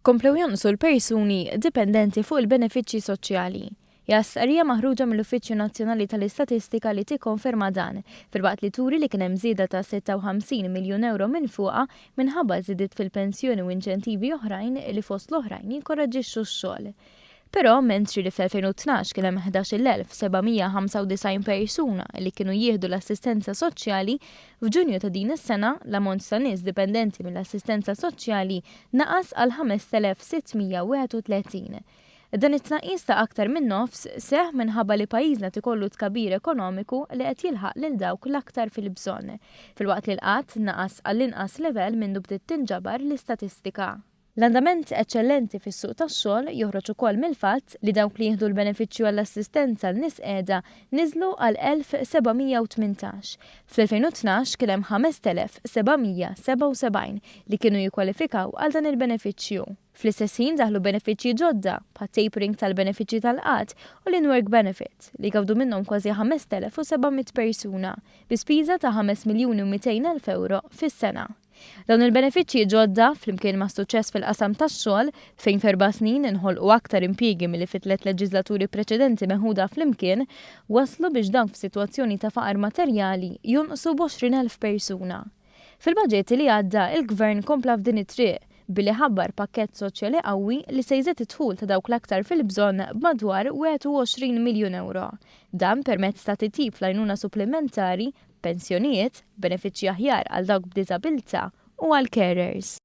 Komplew jonqsu l-persuni dipendenti fuq il-benefiċċji soċjali. Hija stqarrija maħruġa mill-Uffiċċju Nazzjonali tal-Istatistika li tikkonferma dan, filwaqt li turi li kien hemm żieda ta' 56 miljun ewro minfuqa minħabba żidiet fil-pensjoni u inċentivi oħrajn li fost l-oħrajn jinkoraġġixxu x-xogħol. Però, mentri li fl-2012 kien hemm 11,795 persuna li kienu jieħdu l-assistenza soċjali, f'Ġunju ta' din is-sena l-ammont ta' nies dipendenti mill-assistenza soċjali naqas għal 5,631. Dan it-tnaqqis ta' aktar minn nofs seħħ minħabba li pajjiżna qed ikollu tkabbir ekonomiku li qed jilħaq lil dawk l-aktar fil-bżonn, filwaqt li l-qgħad naqas għall-inqas livell mindu bdiet tinġabar l-istatistika. L-andament eċċellenti fis-suq tax-xogħol joħroġ ukoll mill-fatt li dawk li jieħdu l-benefiċċju għall-assistenza għal nies qiegħda niżlu għal 1,718. Fl-2012 kien hemm 5,777 li kienu jikkwalifikaw għal dan il-benefiċċju. Fl-istess ħin daħlu benefiċċji ġodda, bħat-tapering tal-benefiċċji tal-qgħad u l-in-work benefit, li jgawdu minnhom kważi 5,700 persuna, bi spiża ta' 5 miljuni u 200 elf ewro fis-sena. Dawn il-benefiċċji ġodda, flimkien mas-suċċess fil-qasam tax-xogħol, fejn f'erba' snin inħolqu aktar impjiegi milli fi tliet leġiżlaturi preċedenti meħuda flimkien, wasslu biex dawk f'sitwazzjoni ta' faqar materjali jonqsu b'20,000 persuna. Fil-baġit li għadda, il-Gvern kompla f'din it-triq billi ħabbar pakkett soċjali qawwi li se jżid id-dħul ta' dawk l-aktar fil-bżonn b'madwar 21 miljun ewro. Dan permezz ta' titjib fl-għajnuna supplimentari, pensjonijiet, benefiċċji aħjar għal dawk b'diżabilità u għall-carers.